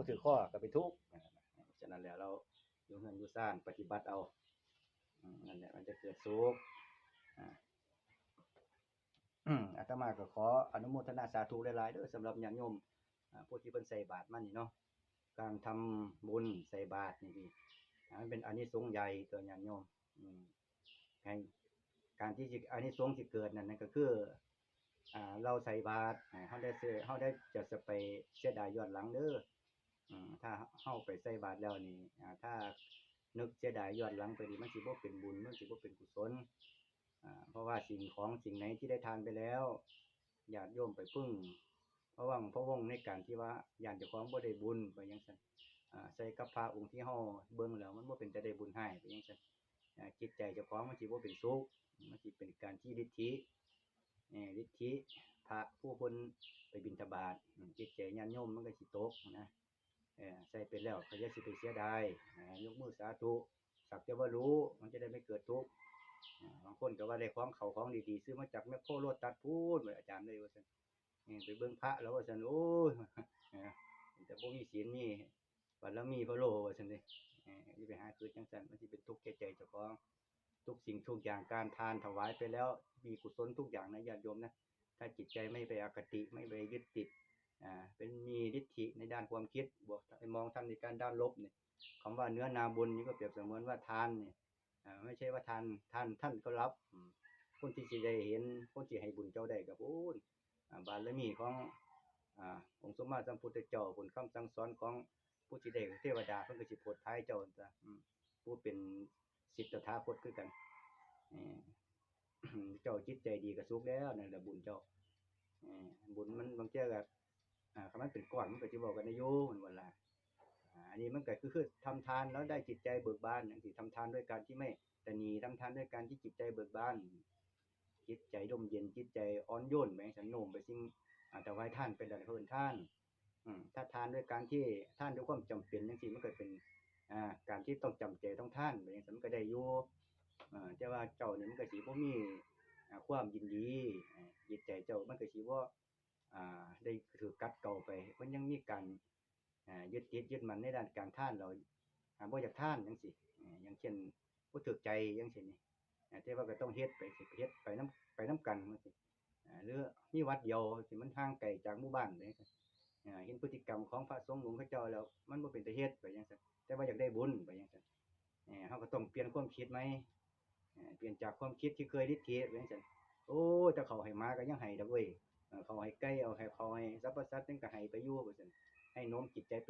ຖືກຄໍກໍເປັນທຸກ. ສະນັ້ນແລ້ວ ເຮົາຢູ່ເຮືອນຢູ່ຊານປະຕິບັດເອົາ ອືມ ນັ້ນແຫຼະ ມັນຈະເກີດສຸກ. ອາ ອືມ ອາດຕະມາກໍຂໍອະນຸໂມທະນາສາທຸຫຼາຍໆເດີ ສຳລັບຍາດໂຍມ ອາ ຜູ້ທີ່ເພິ່ນໃສ່ບາດມານີ້ເນາະ. ການທຳບຸນໃສ່ບາດນີ້ ອາ ມັນເປັນອານິສົງໃຫຍ່ຕໍ່ຍາດໂຍມ. ອືມ ໃຫ້ ການທີ່ຊິ ອານິສົງທີ່ເກີດນັ້ນ ນັ້ນກໍຄື ອາ ເຮົາໃສ່ບາດ ອາ ເຮົາໄດ້ເສຍ ເຮົາໄດ້ ຈະ ຈະໄປເສຍດາຍຍ້ອນຫຼັງເດີ. ອາ ຖ້າເຮົາໄປໃສ່ບາດແລ້ວນີ້ ອາ ຖ້ານຶກເສຍດາຍຍ້ອນຫຼັງໄປນີ້ ມັນຊິບໍ່ເປັນບຸນ ມັນຊິບໍ່ເປັນກຸສົນ. ອາ ເພາະວ່າສິ່ງຂອງສິ່ງໃດທີ່ໄດ້ທານໄປແລ້ວ ຍາດໂຍມໄປເພິ່ງພະວັງພະວົງໃນການທີ່ວ່າຢ້ານເຈົ້າຂອງບໍ່ໄດ້ບຸນ ໄປຈັ່ງຊັ້ນ. ອາ ໃສ່ກັບພະອົງທີ່ເຮົາເບິ່ງແລ້ວມັນບໍ່ເປັນຕາໄດ້ບຸນໃຫ້ ໄປຈັ່ງຊັ້ນ. ອາ ຈິດໃຈເຈົ້າຂອງມັນຊິບໍ່ເປັນສຸກ ມັນຊິເປັນການທີ່ລິດຖິ ລິດຖິພະຜູ້ເພິ່ນໄປບິນທະບາດ ອາ ຈິດໃຈຍາດໂຍມມັນກໍຊິຕົກນະ. ເອີ ໃສ່ເປັນແລ້ວກໍຢ່າຊິໄປເສຍດາຍ ເອີ ຍົກມືສາທຸ ສັກແຕ່ວ່າຮູ້ ມັນຈະໄດ້ບໍ່ເກີດທຸກ. ເອີ ບາງຄົນກໍວ່າໄດ້ຂອງເຂົາຂອງດີໆ ຊື້ມາຈາກແມັກໂຄໂລຕັດພຸ້ນ ອາຈານເອີຍ ວ່າຊັ້ນ. ເອີ ໄປເບິ່ງພະແລ້ວວ່າຊັ້ນ ໂອ້ຍ ເອີ ແຕ່ບໍ່ມີສິນ ມີບາລະມີພະໂລ ວ່າຊັ້ນເດ້. ເອີ ຢ່າໄປຫາຄິດຈັ່ງຊັ້ນ ມັນຊິເປັນທຸກແກ່ໃຈເຈົ້າຂອງ. ທຸກສິ່ງທຸກຢ່າງ ການທານຖວາຍໄປແລ້ວ ມີກຸສົນທຸກຢ່າງນະ ຍາດໂຍມນະ. ຖ້າຈິດໃຈໄມ່ໄປອະຄະຕິ ໄມ່ໄປຍຶດຕິດ ອາ ເປັນມີລິດຖິໃນດ້ານຄວາມຄິດ ບວກ ມອງທຳໃນການດ້ານລົບນີ້ ຄຳວ່າເນື້ອນາບຸນນີ້ກໍປຽບສະເໝືອນວ່າທານນີ້ ອາ ໄມ່ໃຊ່ວ່າທ່ານ ທ່ານ ທ່ານກໍລັບ ອາ ຄົນທີ່ຊິໄດ້ເຫັນ ຄົນທີ່ໃຫ້ບຸນເຈົ້າໄດ້ກໍພຸ້ນ ອາ ບາລະມີຂອງ ອາ ອົງສົມມາສຳພຸດທະເຈົ້າ ບຸນຄຳສັ່ງສອນຂອງຜູ້ທີ່ໄດ້ເທວະດາ ເພິ່ນກໍຊິໂຜດພາຍເຈົ້າ ອາ ຜູ້ເປັນສິດຕະຖາຄົດຄືກັນ. ເອີ ເຈົ້າຈິດໃຈດີກໍສຸກແລ້ວ ນັ້ນແຫຼະບຸນເຈົ້າ. ເອີ ບຸນມັນບາງເທື່ອກໍ ອາ ຄັນມັນເປັນກ້ອນມັນກໍຊິເວົ້າກັນໄດ້ຢູ່ ແມ່ນບໍ່ລະ? ອາ ອັນນີ້ມັນກໍຄື ຄືທຳທານແລ້ວໄດ້ຈິດໃຈເບີກບານຈັ່ງຊີ້ ທຳທານດ້ວຍການທີ່ໄມ່ຕະໜີ ທຳທານດ້ວຍການທີ່ຈິດໃຈເບີກບານ ຈິດໃຈຮົ່ມເຢັນ ຈິດໃຈອ່ອນໂຍນໄປຈັ່ງຊັ້ນ ໂນ້ມໄປສິ່ງ ອາ ຖວາຍທານໄປແລ້ວເອີ້ນທານ. ອາ ຖ້າທານດ້ວຍການທີ່ ທານດ້ວຍຄວາມຈຳເປັນຈັ່ງຊີ້ ມັນກໍເປັນ ອາ ການທີ່ຕ້ອງຈຳໃຈຕ້ອງທານໄປຈັ່ງຊັ້ນ ມັນກໍໄດ້ຢູ່. ອາ ແຕ່ວ່າເຈົ້ານີ້ມັນກໍຊິບໍ່ມີ ອາ ຄວາມຍິນດີ ອາ ຈິດໃຈເຈົ້າມັນກໍຊິບໍ່ ອາ ໄດ້ຖືກກັດເກົາໄປ ມັນຍັງມີການ ອາ ຍຶດຕິດຍຶດໝັ້ນໃນດ້ານການທານ ແລ້ວ ອາ ບໍ່ຢາກທານຈັ່ງຊີ້ ອາ ຢ່າງເຊັ່ນບໍ່ຖືກໃຈຈັ່ງຊີ້ນີ້ ອາ ແຕ່ວ່າກໍຕ້ອງເຮັດໄປ ເຮັດໄປນຳ ໄປນຳກັນຈັ່ງຊີ້ ອາ ຫຼືມີວັດດຽວທີ່ມັນຫ່າງໄກຈາກໝູ່ບ້ານໄປ ອາ ເຫັນພຶດຕິກຳຂອງພະສົງອົງເຂົາເຈົ້າແລ້ວ ມັນບໍ່ເປັນຕາເຮັດໄປຈັ່ງຊັ້ນ ແຕ່ວ່າຢາກໄດ້ບຸນໄປຈັ່ງຊັ້ນ. ເອີ ເຮົາກໍຕ້ອງປ່ຽນຄວາມຄິດໃໝ່ ເອີ ປ່ຽນຈາກຄວາມຄິດທີ່ເຄີຍລິດຖິໄປຈັ່ງຊັ້ນ ໂອ້ຍ ແຕ່ເຂົາໃຫ້ໝາກໍຍັງໃຫ້ດອກເວີຍ ເອີ ເຂົາໃຫ້ໄກ່ ເອົາໃຫ້ເຂົາໃຫ້ສັບພະສັດ ຍັງກໍໃຫ້ໄປຢູ່ວ່າຊັ້ນ ໃຫ້ໂນ້ມຈິດໃຈໄປ